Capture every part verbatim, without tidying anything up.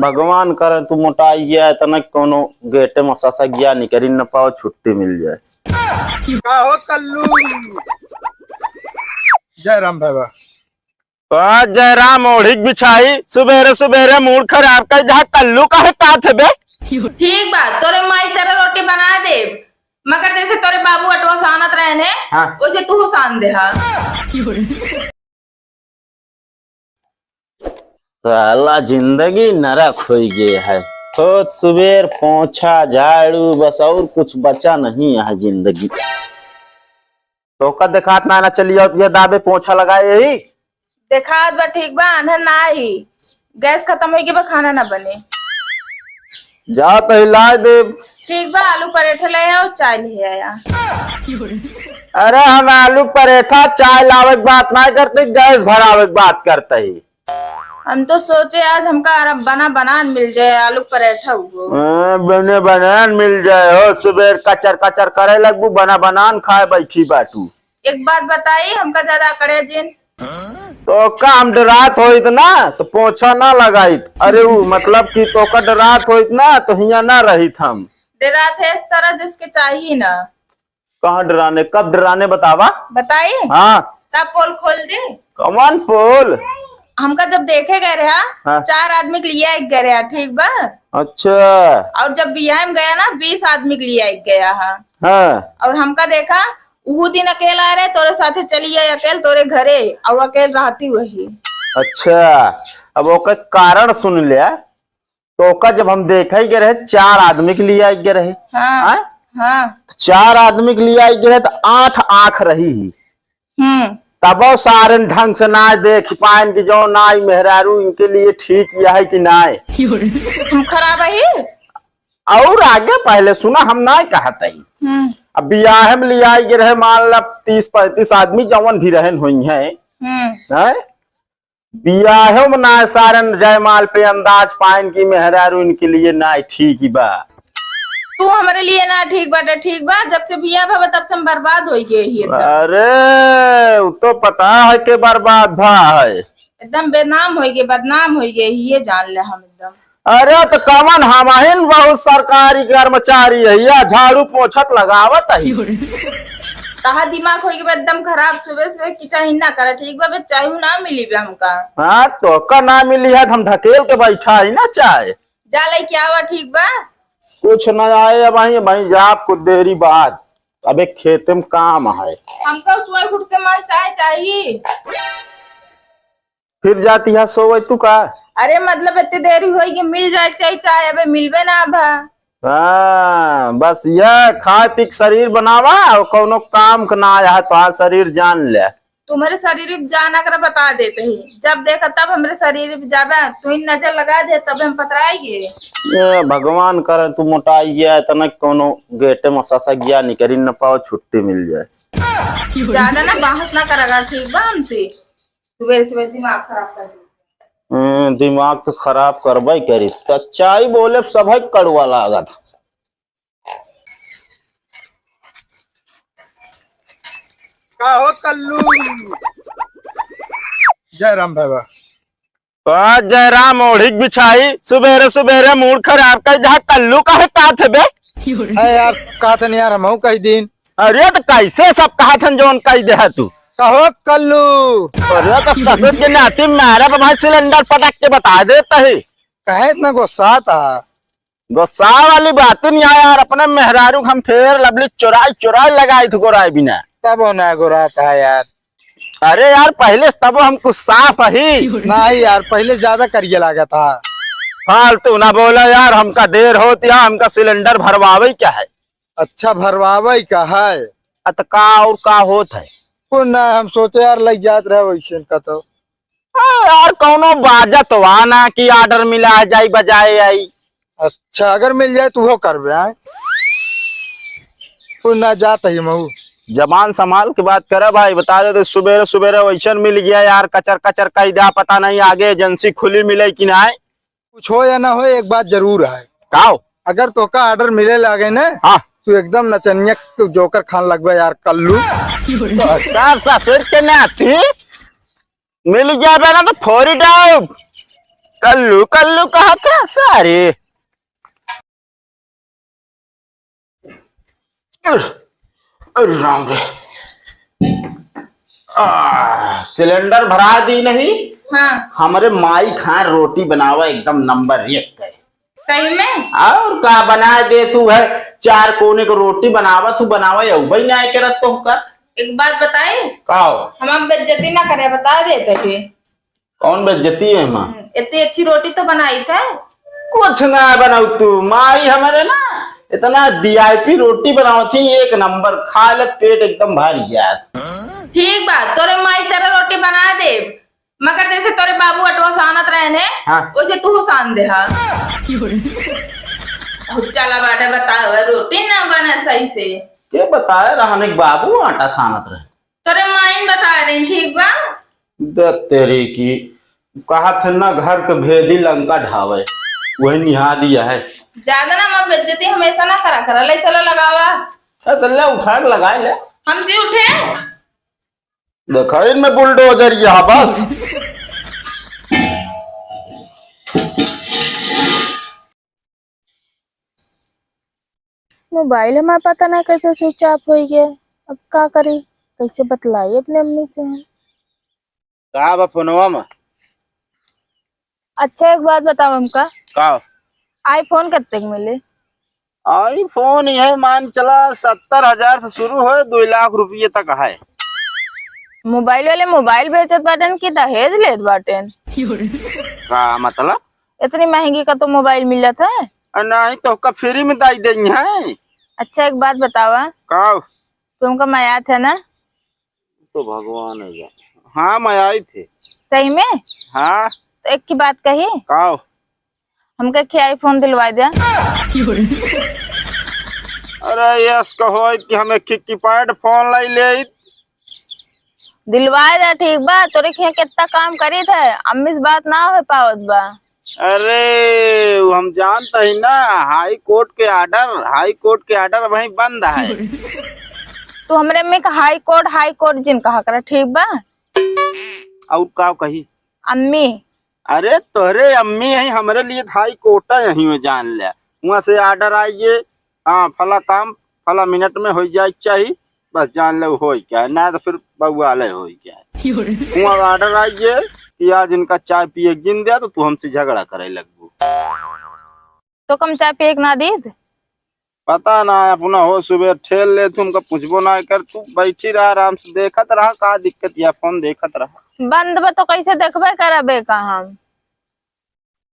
भगवान करे तू मोटाई गया है, तनक कोनो गेटे में ससगिया निकरी न पाओ, छुट्टी मिल जाए। का हो कल्लू? जय राम बाबा। का जय राम ओढ़िक बिछाई, सुबेरे सुबेरे मूड खराब कर दहा, कल्लू काहे काथे बे? ठीक बा, तोरे माई तेरे रोटी बना दे, मगर जैसे तोरे बाबू अटवा सानत रहने, हाँ। वैसे तू सान दे हा। साला जिंदगी नरक होइ गए है। रोज सुबेर पोछा, झाड़ू, बस और कुछ बचा नहीं है जिंदगी। तोका देखात ना, ना चली आओ, ये दाबे पोछा लगाए यही। देखात बा, ठीक बा, आन्हर ना आई। गैस खत्म होइ गई बा, खाना ना बने। जा तो हिलाए दे। ठीक बा, आलू पराठा ले आओ, चाय ले आया। अरे हम आलू पराठा चाय लावे के बात ना करते, गैस भरावे के बात करते ही। हम तो सोचे आज हमका अरब बना बनान मिल जाए, आलू पराठा हुओ। हाँ, बने बनान मिल जाए हो, सुबेर कचर कचर करे लगबू, बना बनान खाए बैठी बाटू। एक बात बताई, हमका ज्यादा अकड़े जिन। तोका हम डरात होइत ना, तो पोछा ना लगाइत। अरे उ मतलब कि तोका डरात होइत ना, तो हियाँ ना रहित हम। डरात है इस तरह जिसके चाहिए ना। कहाँ डराने, कब डराने बतावा? बताई? हाँ। तब पोल खोल दे। कौन पोल? हमका जब देखे गए रहा, हाँ। चार आदमी के लिए आइक गए रहा, ठीक बा? अच्छा। और जब बियाह में गया ना, बीस आदमी के लिए आइक गया हा। हाँ। और हमका देखा, उहू दिन अकेला रहे, तोरे साथे चली आई अकेल तोरे घरे, और अकेल रहती वही। अच्छा, अब ओकर कारण सुन ले। तो ओका जब हम देखे गए रहे, चार आदमी के लिए आइक गए रहे। हाँ, हाँ? हाँ। तो चार आदमी के लिए आइक गए रहे, तो आठ आँख रही ही। हम्म। तबो सारन ढंग से ना देख पाएन कि जो नाई मेहरारू इनके लिए ठीक यह है कि नाई। हम खराब है? और आगे पहले सुना, हम ना कहत हई। हम्म। अब बियाह में लियाई गए रहे, मान ला तीस पैंतीस आदमी जवन भी रहन होई हैं, हम्म। हैं? बियाह में ना सारन जयमाल पे अंदाज पाइन की मेहरारू इनके लिए ना ठीक बा। तू हमरे लिए ना ठीक बाटे, ठीक बा? जब से बियाह भवा तब से हम बर्बाद होई गए ही एकदम। अरे, उ तो पता है के बर्बाद भा है। एकदम बेनाम होई गए, बदनाम होई गए ही, ये जान ले हम एकदम। अरे तो कवन हमहिन बहुत सरकारी कर्मचारी है, या झाड़ू पोछत लगावत है। कहा दिमाग होई गए एकदम खराब, सुबह सुबह किचा ही ना करे, ठीक बा? बे चाहू ना मिली बे हमका। हाँ, तो का ना मिली है, हम ढकेल के बैठा है ना चाहे। जा लेके आवा, ठीक बा? कुछ ना आए अब, वहीं वहीं जा, कुछ देरी बाद, अब एक खेते में काम है। हमका सोए उठ के मार चाय चाहिए। फिर जाती है सोवे तू का? अरे मतलब इतनी देरी होई कि मिल जाए के चाहिए चाय, अबे मिलबे ना भा। हाँ, बस यह खाए पी के शरीर बनावा और कौनो काम का ना आया है तो आज शरीर जान ले। तुम्हारे शरीर पे जान अगर बता देते ही, जब देखा तब हमरे शरीर पे जाबे, तू ही नजर लगा दे तब हम पतराएंगे। ए, भगवान करे तू मोटाई गया, इतना कौनो गेटे में ससा गया निकरी न पाओ, छुट्टी मिल जाए। ज्यादा ना बहस ना करा कर, ठीक बा हमसे? सुबह सुबह दिमाग खराब कर दी। हम्म, दिमाग तो खराब करबे करी, सच्चाई बोले सभे कड़वा लागत। का हो कल्लू? जय राम बाबा। का जय राम ओढ़िक बिछाई, सुबेरे सुबेरे मूड खराब कर दहा, कल्लू काहे काथे बे? अरे यार, काथे नहीं यार, हमहू कही दिन। अरे तो कैसे सब कहा थन जौन कही दे है तू? कहो कल्लू। अरे तो ससुर के नाती मारा बा भाई, सिलेंडर पटक के बता देता है। काहे इतना गुस्सा था? गुस्सा वाली बात नहीं है यार, अपने मेहरारू के हम फेयर लवली चुराई चुराई लगाई थे गोराई बिना। तब होना है गोरा था यार। अरे यार, पहले से तब हम कुछ साफ ही। नहीं यार, पहले ज्यादा करिए लागा था। फालतू ना बोला यार, हमका देर होत या, हमका सिलेंडर भरवावे क्या है? अच्छा, भरवावे का है? अ, त का और का होत है? कुछ ना, हम सोचे यार लग जात रहे वैसे इनका तो। हाँ यार, कौनो बाजत वा ना कि ऑर्डर मिला जाई, बजाए आई। अच्छा, अगर मिल जाए तो वो करबे, आए? कुछ ना, जात ही महू। जबान संभाल के बात करे भाई, बता दे तो सुबेरे सुबेरे वैसन मिल गया यार, कचर कचर कह दिया, पता नहीं आगे एजेंसी खुली मिले कि ना। कुछ हो या ना हो, एक बात जरूर है। का हो? अगर तोका ऑर्डर मिले लागे ना, हाँ। तू एकदम नचनिया के जोकर खान लगबे यार, कल्लू। तो का ससुर के नाती मिल जाबे ना तो फोरी डाउब। कल्लू, कल्लू कहा था, अरे, अरे राम रे। आ, सिलेंडर भरा दी नहीं? हाँ। हमरे माई खाए रोटी बनावा एकदम नंबर एक के। सही में? और का बनाए दे तू है, चार कोने को रोटी बनावा, तू बनावा, यऊ भाई ना करत तो का? एक बात बताई? का हो? हम अब बेइज्जती ना करे, बता दे तभी। कौन बेइज्जती है माँ? हम्म, इतनी अच्छी रोटी तो बनाई था। कुछ ना बनाऊ तू, माई हमारे ना इतना वी आई पी रोटी बनावत ही, एक नंबर, खा ले पेट एकदम भर गया। ठीक बा, तोरे माई तेरे रोटी बना दे, मगर जैसे तोरे बाबू अटवा सानत रहे ने, हाँ। वैसे तू सान दे हा। चला बाटे बतावा, रोटी ना बना सही से। के बताए रहने के बाबू आटा सानत रहे? तोरे माइन बता रही, ठीक बा? दे तेरी की, कहा थे ना घर के भेदी लंका ढावे, वही निहा दिया है। ज्यादा ना मत बेइज्जती हमेशा ना करा करा, ले चलो लगावा। ए, तो ले उठा के लगा ले। हम जी उठे? देखा इनमें बुलडोजर यहाँ बस। मोबाइल हमार पता ना कैसे स्विच ऑफ हो गया। अब का करी, कैसे बतलाई अपने अम्मी से हम? का बा फोनवा में? अच्छा, एक बात बताओ हमका। का? आईफोन कत्ते के मिले? आईफोन यह मान चला सत्तर हजार से शुरू हो, दो लाख रुपये तक है। मोबाइल वाले मोबाइल बेचत बाटेन कि दहेज लेत बाटेन? का मतलब? इतनी महंगी का तो मोबाइल मिलत है। अ, नहीं तो का फ्री में दाई देई है। अच्छा, एक बात बतावा। का? तुमका मयात है ना? तो भगवान है जा। हाँ, मयाई थे। सही में? हाँ। तो एक की बात कही। का? हमके खियाई फोन दिलवा दे। अरे यस कहो कि हम एक की कीपैड फोन लाई ले। दिलवा दे, ठीक बा? तोरे खिया कितना काम करी थे, अम्मी से बात ना हो पावत बा। अरे, वो हम जानत ही ना, हाई कोर्ट के ऑर्डर, हाई कोर्ट के ऑर्डर वहीं बंद है। तू हमरे अम्मी का हाई कोर्ट, हाई कोर्ट जिन कहा करा, ठीक बा? और का कही? अम्मी। अरे, तोहरे अम्मी है, हमरे लिए हाई कोर्ट है, यहीं में जान ले। वहाँ से ऑर्डर आइए, हाँ, फला काम फला मिनट में हो जाए के चाही, बस जान ले होई क्या है, ना तो फिर बउआले होई क्या है। वहाँ ऑर्डर आइए कि आज इनका चाय पिए के जिन दिया, तो तू हमसे झगड़ा करे लगबू। तो कम चाय पिए के ना दीद? पता ना, अपना हो सुबह ठेल ले, तू हमका पूछबो ना कर, तू बैठी रहा आराम से, देखत रहा, का दिक्कत या फोन देखत रहा। बंद बा तो कैसे देखबे करबे का हम?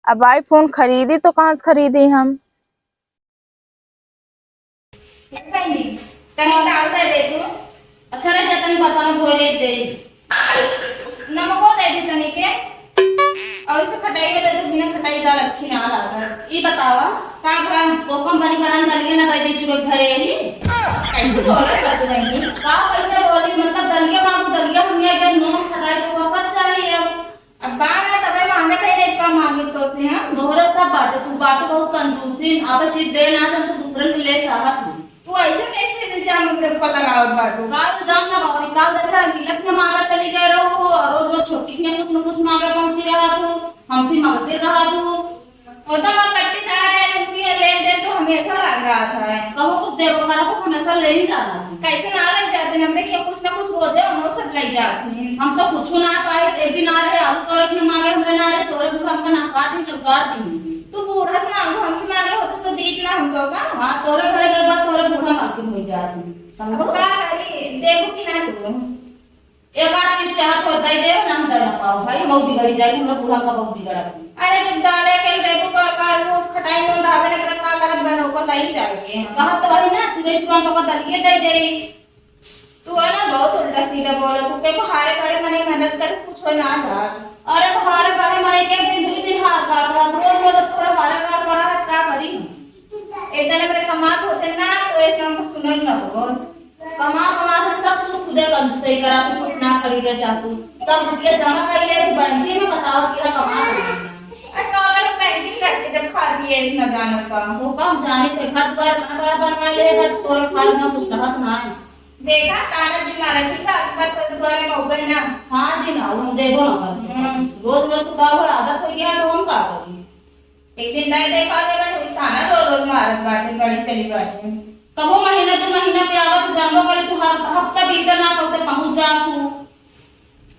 अब आईफोन खरीदी तो कहाँ से खरीदी हम? बहिनी, तनी दाल दे दे तू। अच्छा रह जा, तनी बर्तन धोए ले दे। नमको दे दे तनी के। और इसे खटाई के दे दे, बिना खटाई दाल अच्छी ना लागत। ई बतावा, का भा? तो कम बनी बरन दलिए ना दे दे चुरक भरे ही। कैसे बोला था तू बहिनी? का कैसे बोली? मतलब दलिया मांगू, दलिया हम ये अगर नोन खटाई तो वो सब चाहिए अब। अब बा ना, तबे मांगे थे, नहीं का मांगे तो से हम। तोहरे सब बाटे, तू बाटू बहुत कंजूसिन, अब चीज दे ना तो तू दूसरे के ले चाहत हूँ। तू ऐसे कैसे इल्जाम हमरे ऊपर लगावत बाटू? का इल्जाम लगावत? काल देख रहा नीलक के मांगा चली गए रहो हो, और रोज रोज छोटी के कुछ न कुछ मांगे पहुंची रहा तू, हमसे मांगते रहा तू। वो तो हम पट्टीदार है, उनकी ये लेन देन तो हमेशा लग रहा था। कहो कुछ देबो करा तो हमेशा ले ही रहा था। कैसे ना ले जाते? हमरे के कुछ ना कुछ रोजे हम सब ले जाते हैं। हम तो कुछ ना पाए, एक दिन आ रहे आलू तो एक मांगे हमरे ना रहे, तोरे बूढ़ा हमका ना काट ही लौटा दी। तू बूढ़ा से मांगो, हमसे मांगे होते तो दीत ना हमको का? हाँ, तोरे घर के बाद तोरे बूढ़ा मालकिन हो जाती। अब समझो? का करी, देबो कि ना तू? एक आध चीज चाहत हो दे दे, ना हम दे ना पाओ भाई, हम बहुत बिगड़ी जाए, हमरा बूढ़ा का बहुत बिगड़ा था। अरे जब दाले के देबो का, का वो खटाई में उड़ावे ना करे, का करत बनो को तई जाए के। कहा तो वही ना, चुरे चुरा तो का दलिए दे दे। तू है ना बहुत उल्टा सीधा बोलो, तू के को हारे करे मने मेहनत करे कुछ हो ना था। अरे तो हारे करे मने के एक दिन दो दिन हार का, रोज रोज थोड़ा हारे का पड़ा है, का करी? इतने बड़े कमात होते ना, तो ऐसे हमको सुनत ना हो। कमा कमा के सब तू खुदे कंजूसई करा, तू कुछ ना खरीदे जा तू। सब रुपया जमा कर ले, तू बैंके में बताओ कि है कमा के। अरे तो अगर बैंकिंग करके जब खा पिए इस न जानो का। वो काम जाने थे, घर द्वार इतना बड़ा बनवा ले, बस तोरे खाए ना कुछ रहत ना है। देखा, ताना दिमाग की का आसपास तो दुकान में हो गई ना। हाँ जी ना, वो देबो ना कर। हम्म। रोज रोज तो का हो, आदत हो गया तो हम का करी? एक दिन नहीं देखा तो मैं ताना रो रो मारत बाटे, बड़ी चली बाटे। कबो महीना दो महीना पे आवत, जानबो करे तू हर हफ्ता बीते ना पहुँचे पहुँच जा तू।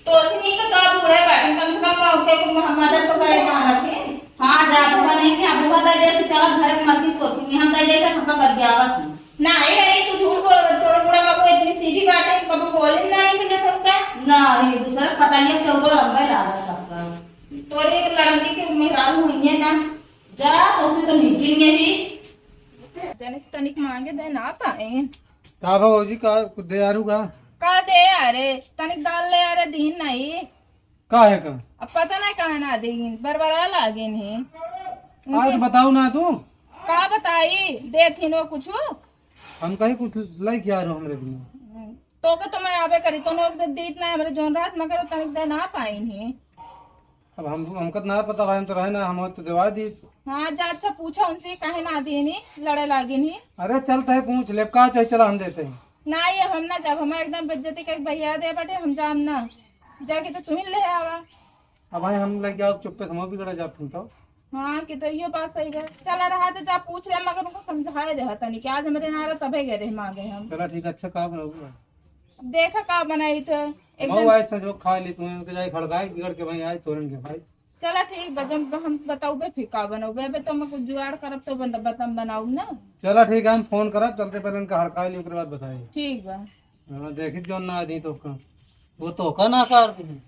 तो उसने तो का बूढ़ा बाटे, कम से कम उठे को म-, मदद तो करे ताना के। हाँ, जा बूढ़ा नहीं क्या, बूढ़ा दे दे तो चला घर में मरती पोती नहीं, हम दे दे तो हमका कर दिया आवत नहीं। नहीं, नहीं, तू झूठ बोल रहा, तोरा बूढ़ा बाबू इतनी सीधी बात है, कभी बोले नहीं कि ना तुमका। ना, ये दूसरा पता नहीं चौगो लंबा ही लागत सबका। तोरे एक लड़की के मेहरारू हुई है ना। जा, तोसे तो निकिन गई। जने से तनिक मांगे दे ना पाए। का भौजी, का कुछ दे आरू का? का दे अरे, तनिक दाल ले अरे, दीन नहीं। का है का? अब पता नहीं कहाँ ना दीन, बरबरा लागेन है। आज उनसे बताऊ ना तू। का बताई, देथिन वो कुछ? हम कहीं कुछ लइके आ रहे हमरे लिए। तोके तो मैं आबे करी, तो लोग दीत ना हमरे जोन रात मगर तनिक दे ना पाइन ही। अब हम, हमका तो ना पता भाई, हम तो रहे ना, हम तो देवा दी। हाँ, जा अच्छा पूछा उनसे, काहे ना देनी, लड़े लागिन ही। अरे चल तय पूछ ले, का चाहे चला हम देते हैं। ना, ये हम ना जब हम एकदम बेइज्जती करके भैया दे बटे, हम जान ना, जाके तो तुम्ही ले आवा। अब भाई हम लग जाओ चुप्पे से, हम भी लड़ा जाते हैं तो। हाँ, कि तो यो बात सही है। चला रहा तो जा पूछ ले, मगर उनको समझाए दे तनी कि आज हमरे ना रहा तबे गए रहे मांगे हम। चला ठीक, अच्छा का बनाऊंगा? देखा का बनाई तो एकदम। मऊ आज संजोग खा ली तुम्हें, उनके जाए खड़काए बिगड़ के भाई आज तोरन के भाई। चला ठीक बा, जब हम बताऊबे फिर का बनाऊबे, अबे तो मैं कुछ जुगाड़ करब तो बन-, बतम बनाऊ ना। चला ठीक है, हम फोन करब, चलते पहले इनका हड़काए ली, ओकरे बाद बताए। ठीक बा। हाँ, देखी जो ना दी तो का। वो तो का ना कर दी।